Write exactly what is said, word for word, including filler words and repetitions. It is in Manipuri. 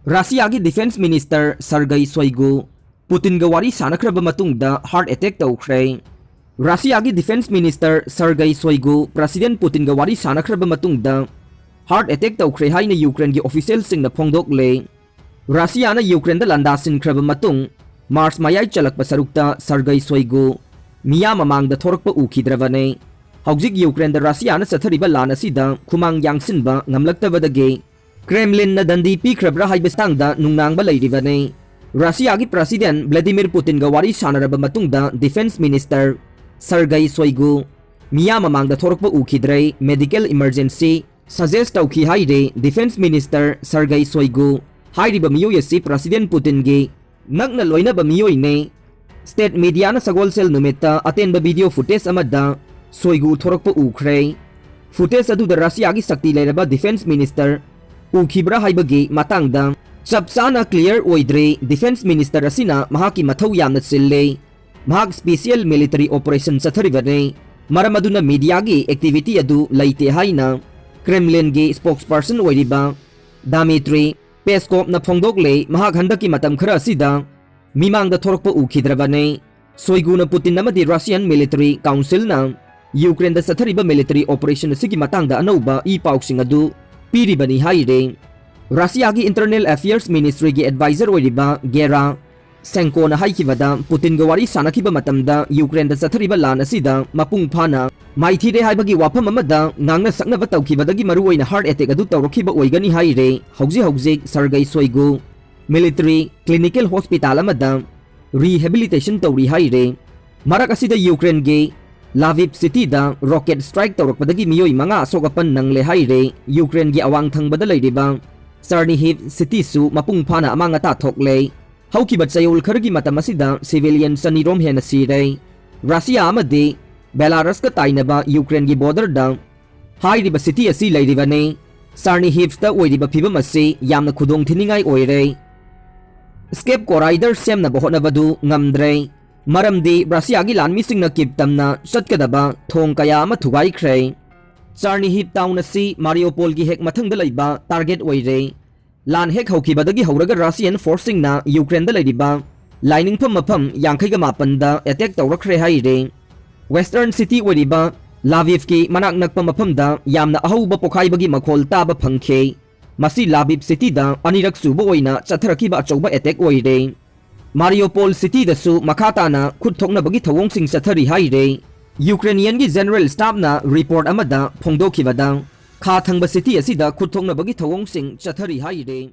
ꯔꯁꯤꯌꯥꯒꯤ ꯗꯤꯐꯦꯟꯁ ꯃꯤꯅꯤꯁꯇꯔ ꯁꯔꯒꯩ ꯁꯣꯏꯒꯨ ꯄꯨꯇꯤꯟꯒ ꯋꯥꯔꯤ ꯁꯥꯟꯅꯈ꯭ꯔꯕ ꯃꯇꯨꯡꯗ ꯍꯥꯔꯠ ꯑꯦꯇꯦꯛ ꯇꯧꯈ꯭ꯔꯦ꯫ ꯔꯁꯤꯌꯥꯒꯤ ꯗꯤꯐꯦꯟꯁ ꯃꯤꯅꯤꯁꯇꯔ ꯁꯔꯒꯩ ꯁꯣꯏꯒꯨ ꯄ꯭ꯔꯁꯤꯗꯦꯟ ꯄꯨꯇꯤꯟꯒ ꯋꯥꯔꯤ ꯁꯥꯟꯅꯈ꯭ꯔꯕ ꯃꯇꯨꯡꯗ ꯍꯥꯔꯠ ꯑꯦꯇꯦꯛ ꯇꯧꯈ꯭ꯔꯦ ꯍꯥꯏꯅ ꯌꯨꯀ꯭ꯔꯦꯟꯒꯤ ꯑꯣꯐꯤꯁꯤꯌꯦꯜꯁꯤꯡꯅ ꯐꯣꯡꯗꯣꯛꯂꯦ꯫ ꯔꯁꯤꯌꯥꯅ ꯌꯨꯀ꯭ꯔꯦꯟꯗ ꯂꯥꯟꯗꯥꯁꯤꯟꯈ꯭ꯔꯕ ꯃꯇꯨꯡ ꯃꯥꯔꯆ ꯃꯌꯥꯏ ꯆꯜꯂꯛꯄ ꯁꯔꯨꯛꯇ ꯁꯔꯒꯩ ꯁꯣꯏꯒꯨ ꯃꯤꯌꯥꯝ ꯃꯃꯥꯡꯗ ꯊꯣꯔꯛꯄ ꯎꯈꯤꯗ꯭ꯔꯕꯅꯦ꯫ ꯍꯧꯖꯤꯛ ꯌꯨꯀ꯭ꯔꯦꯟꯗ ꯔꯁꯤꯌꯥꯅ ꯆꯠꯊꯔꯤꯕ ꯂꯥꯟ ꯑꯁꯤꯗ ꯈꯨꯃꯥꯡ ꯌꯥꯡꯁꯤꯟꯕ ꯉꯝꯂꯛꯇꯕꯗꯒꯤ ꯀ꯭ꯔꯦꯝꯂꯤꯟꯅ ꯗꯟꯗꯤ ꯄꯤꯈ꯭ꯔꯕ꯭ꯔꯥ ꯍꯥꯏꯕ ꯃꯇꯥꯡꯗ ꯅꯨꯡꯅꯥꯡꯕ ꯂꯩꯔꯤꯕꯅꯤ꯫ ꯔꯁꯤꯌꯥꯒꯤ ꯄ꯭ꯔꯁꯤꯗꯦꯟ ꯚ꯭ꯂꯥꯗꯤꯃꯤꯔ ꯄꯨꯇꯤꯟꯒ ꯋꯥꯔꯤ ꯁꯥꯟꯅꯔꯕ ꯃꯇꯨꯡꯗ ꯗꯤꯐꯦꯟꯁ ꯃꯤꯅꯤꯁꯇꯔ ꯁꯔꯒꯩ ꯁꯣꯏꯒꯨ ꯃꯤꯌꯥꯝ ꯃꯃꯥꯡꯗ ꯊꯣꯔꯛꯄ ꯎꯈꯤꯗ꯭ꯔꯦ꯫ ꯃꯦꯗꯤꯀꯦꯜ ꯏꯃꯔꯖꯦꯟꯁꯤ ꯁꯖꯦꯁ ꯇꯧꯈꯤ ꯍꯥꯏꯔꯦ ꯗꯤꯐꯦꯟꯁ ꯃꯤꯅꯤꯁꯇꯔ ꯁꯔꯒꯩ ꯁꯣꯏꯒꯨ꯫ ꯍꯥꯏꯔꯤꯕ ꯃꯤꯑꯣꯏ ꯑꯁꯤ ꯄ꯭ꯔꯁꯤꯗꯦꯟ ꯄꯨꯇꯤꯟꯒꯤ ꯅꯛꯅ ꯂꯣꯏꯅꯕ ꯃꯤꯑꯣꯏꯅꯦ꯫ ꯁ꯭ꯇꯦꯠ ꯃꯤꯗꯤꯌꯥꯅ ꯁꯒꯣꯜꯁꯦꯜ ꯅꯨꯃꯤꯠꯇ ꯑꯇꯦꯟꯕ ꯚꯤꯗꯤꯑꯣ ꯐꯨꯇꯦꯖ ꯑꯃꯗ ꯁꯣꯏꯒꯨ ꯊꯣꯔꯛꯄ ꯎꯈ꯭ꯔꯦ꯫ ꯐꯨꯇꯦꯖ ꯑꯗꯨꯗ ꯔꯁꯤꯌꯥꯒꯤ ꯁꯛꯇꯤ ꯂꯩꯔꯕ ꯗꯤꯐꯦꯟꯁ ꯃꯤꯅꯤꯁꯇꯔ ꯎꯈꯤꯕ꯭ꯔꯥ ꯍꯥꯏꯕꯒꯤ ꯃꯇꯥꯡꯗ ꯆꯞ ꯆꯥꯅ ꯀ꯭ꯂꯤꯌꯔ ꯑꯣꯏꯗ꯭ꯔꯦ꯫ ꯗꯤꯐꯦꯟꯁ ꯃꯤꯅꯤꯁꯇꯔ ꯑꯁꯤꯅ ꯃꯍꯥꯛꯀꯤ ꯃꯊꯧ ꯌꯥꯝꯅ ꯆꯤꯜꯂꯦ꯫ ꯃꯍꯥꯛ ꯁ꯭ꯄꯦꯁꯤꯌꯦꯜ ꯃꯤꯂꯤꯇꯔꯤ ꯑꯣꯄꯔꯦꯁꯟ ꯆꯠꯊꯔꯤꯕꯅꯤ꯫ ꯃꯔꯝ ꯑꯗꯨꯅ ꯃꯤꯗꯤꯌꯥꯒꯤ ꯑꯦꯛꯇꯤꯚꯤꯇꯤ ꯑꯗꯨ ꯂꯩꯇꯦ ꯍꯥꯏꯅ ꯀ꯭ꯔꯦꯝꯂꯤꯟꯒꯤ ꯁ꯭ꯄꯣꯛꯁꯄꯔꯁꯟ ꯑꯣꯏꯔꯤꯕ ꯗꯥꯃꯤꯇ꯭ꯔꯤ ꯄꯦꯁꯀꯣꯞꯅ ꯐꯣꯡꯗꯣꯛꯂꯦ꯫ ꯃꯍꯥꯛ ꯍꯟꯗꯛꯀꯤ ꯃꯇꯝ ꯈꯔ ꯑꯁꯤꯗ ꯃꯤꯃꯥꯡꯗ ꯊꯣꯔꯛꯄ ꯎꯈꯤꯗ꯭ꯔꯕꯅꯤ꯫ ꯁꯣꯏꯒꯨꯅ ꯄꯨꯇꯤꯟ ꯑꯃꯗꯤ ꯔꯁꯤꯌꯥꯟ ꯃꯤꯂꯤꯇꯔꯤ ꯀꯥꯎꯟꯁꯤꯜꯅ ꯌꯨꯀ꯭ꯔꯦꯟꯗ ꯆꯠꯊꯔꯤꯕ ꯃꯤꯂꯤꯇꯔꯤ ꯑꯣꯄꯔꯦꯁꯟ ꯑꯁꯤꯒꯤ ꯃꯇꯥꯡꯗ ꯑꯅꯧꯕ ꯏ ꯄꯥꯎꯁꯤꯡ ꯑꯗꯨ ꯄꯤꯔꯤꯕꯅꯤ ꯍꯥꯏꯔꯦ꯫ ꯔꯁꯤꯌꯥꯒꯤ ꯏꯟꯇꯔꯅꯦꯜ ꯑꯦꯐꯤꯌꯔꯁ ꯃꯤꯅꯤꯁꯇ꯭ꯔꯤꯒꯤ ꯑꯦꯗꯚꯥꯏꯖꯔ ꯑꯣꯏꯔꯤꯕ ꯒꯦꯔꯥ ꯁꯦꯡꯀꯣꯅ ꯍꯥꯏꯈꯤꯕꯗ ꯄꯨꯇꯤꯟꯒ ꯋꯥꯔꯤ ꯁꯥꯟꯅꯈꯤꯕ ꯃꯇꯝꯗ ꯌꯨꯀ꯭ꯔꯦꯟꯗ ꯆꯠꯊꯔꯤꯕ ꯂꯥꯟ ꯑꯁꯤꯗ ꯃꯄꯨꯡ ꯐꯥꯅ ꯃꯥꯏꯊꯤꯔꯦ ꯍꯥꯏꯕꯒꯤ ꯋꯥꯐꯝ ꯑꯃꯗ ꯉꯥꯡꯅ ꯁꯛꯅꯕ ꯇꯧꯈꯤꯕꯗꯒꯤ ꯃꯔꯨꯑꯣꯏꯅ ꯍꯥꯔꯠ ꯑꯦꯇꯦꯛ ꯑꯗꯨ ꯇꯧꯔꯛꯈꯤꯕ ꯑꯣꯏꯒꯅꯤ ꯍꯥꯏꯔꯦ꯫ ꯍꯧꯖꯤꯛ ꯍꯧꯖꯤꯛ ꯁꯔꯒꯩ ꯁꯣꯏꯒꯨ ꯃꯤꯂꯤꯇꯔꯤ ꯀ꯭ꯂꯤꯅꯤꯀꯦꯜ ꯍꯣꯁꯄꯤꯇꯥꯜ ꯑꯃꯗ ꯔꯤꯍꯦꯕꯤꯂꯤꯇꯦꯁꯟ ꯇꯧꯔꯤ ꯍꯥꯏꯔꯦ꯫ ꯃꯔꯛ ꯑꯁꯤꯗ ꯌꯨꯀ꯭ꯔꯦꯟꯒꯤ ꯂꯥꯚꯤꯞ ꯁꯤꯇꯤꯗ ꯔꯣꯀꯦꯠ ꯁ꯭ꯇ꯭ꯔꯥꯏꯛ ꯇꯧꯔꯛꯄꯗꯒꯤ ꯃꯤꯑꯣꯏ ꯃꯉꯥ ꯑꯁꯣꯛ ꯑꯄꯟ ꯅꯪꯂꯦ ꯍꯥꯏꯔꯦ꯫ ꯌꯨꯀ꯭ꯔꯦꯟꯒꯤ ꯑꯋꯥꯡ ꯊꯪꯕꯗ ꯂꯩꯔꯤꯕ ꯆꯥꯔꯅꯤꯍꯤꯚ ꯁꯤꯇꯤꯁꯨ ꯃꯄꯨꯡ ꯐꯥꯅ ꯑꯃꯥꯡ ꯑꯇꯥ ꯊꯣꯛꯂꯦ꯫ ꯍꯧꯈꯤꯕ ꯆꯌꯣꯜ ꯈꯔꯒꯤ ꯃꯇꯝ ꯑꯁꯤꯗ ꯁꯤꯚꯤꯂꯤꯌꯟ ꯆꯅꯤꯔꯣꯝ ꯍꯦꯟꯅ ꯁꯤꯔꯦ꯫ ꯔꯁꯤꯌꯥ ꯑꯃꯗꯤ ꯕꯦꯂꯥꯔꯁꯀ ꯇꯥꯏꯅꯕ ꯌꯨꯀ꯭ꯔꯦꯟꯒꯤ ꯕꯣꯔꯗꯔꯗ ꯍꯥꯏꯔꯤꯕ ꯁꯤꯇꯤ ꯑꯁꯤ ꯂꯩꯔꯤꯕꯅꯤ꯫ ꯆꯥꯔꯅꯤꯍꯤꯚꯇ ꯑꯣꯏꯔꯤꯕ ꯐꯤꯕꯝ ꯑꯁꯤ ꯌꯥꯝꯅ ꯈꯨꯗꯣꯡ ꯊꯤꯅꯤꯡꯉꯥꯏ ꯑꯣꯏꯔꯦ꯫ ꯁ꯭ꯀꯦꯞ ꯀꯣꯔꯥꯏꯗꯔ ꯁꯦꯝꯅꯕ ꯍꯣꯠꯅꯕꯗꯨ ꯉꯝꯗ꯭ꯔꯦ꯫ ꯃꯔꯝꯗꯤ ꯔꯁꯤꯌꯥꯒꯤ ꯂꯥꯟꯃꯤꯁꯤꯡꯅ ꯀꯤꯞ ꯇꯝꯅ ꯆꯠꯀꯗꯕ ꯊꯣꯡ ꯀꯌꯥ ꯑꯃ ꯊꯨꯒꯥꯏꯈ꯭ꯔꯦ꯫ ꯆꯥꯔꯅꯤꯍꯤꯚ ꯇꯥꯎꯟ ꯑꯁꯤ ꯃꯥꯔꯤꯌꯣꯄꯣꯜꯒꯤ ꯍꯦꯛ ꯃꯊꯪꯗ ꯂꯩꯕ ꯇꯥꯔꯒꯦꯠ ꯑꯣꯏꯔꯦ꯫ ꯂꯥꯟ ꯍꯦꯛ ꯍꯧꯈꯤꯕꯗꯒꯤ ꯍꯧꯔꯒ Russian forceꯁꯤꯡꯅ Ukraineꯗ ꯂꯩꯔꯤꯕ ꯂꯥꯏꯅꯤꯡꯐꯝ ꯃꯐꯝ ꯌꯥꯡꯈꯩꯒ ꯃꯥꯄꯟꯗ attack ꯇꯧꯔꯛꯈ꯭ꯔꯦ ꯍꯥꯏꯔꯦ꯫ Western city ꯑꯣꯏꯔꯤꯕ Lvivꯀꯤ ꯃꯅꯥꯛ ꯅꯛꯄ ꯃꯐꯝꯗ ꯌꯥꯝꯅ ꯑꯍꯧꯕ ꯄꯣꯈꯥꯏꯕꯒꯤ ꯃꯈꯣꯜ ꯇꯥꯕ ꯐꯪꯈꯤ꯫ ꯃꯁꯤ Lviv cityꯗ ꯑꯅꯤꯔꯛ ꯁꯨꯕ ꯑꯣꯏꯅ ꯆꯠꯊꯔꯛꯈꯤꯕ ꯑꯆꯧꯕ attack ꯑꯣꯏꯔꯦ꯫ Mariupol cityꯗꯁꯨ ꯃꯈꯥ ꯇꯥꯅ ꯈꯨꯠ ꯊꯣꯛꯅꯕꯒꯤ ꯊꯧꯑꯣꯡꯁꯤꯡ ꯆꯠꯊꯔꯤ ꯍꯥꯏꯔꯦ꯫ Ukrainianꯒꯤ General Staffꯅ report ꯑꯃꯗ ꯐꯣꯡꯗꯣꯛꯈꯤꯕꯗ, ꯈꯥ ꯊꯪꯕ city ꯑꯁꯤꯗ ꯈꯨꯠ ꯊꯣꯛꯅꯕꯒꯤ ꯊꯧꯑꯣꯡꯁꯤꯡ ꯆꯠꯊꯔꯤ ꯍꯥꯏꯔꯦ꯫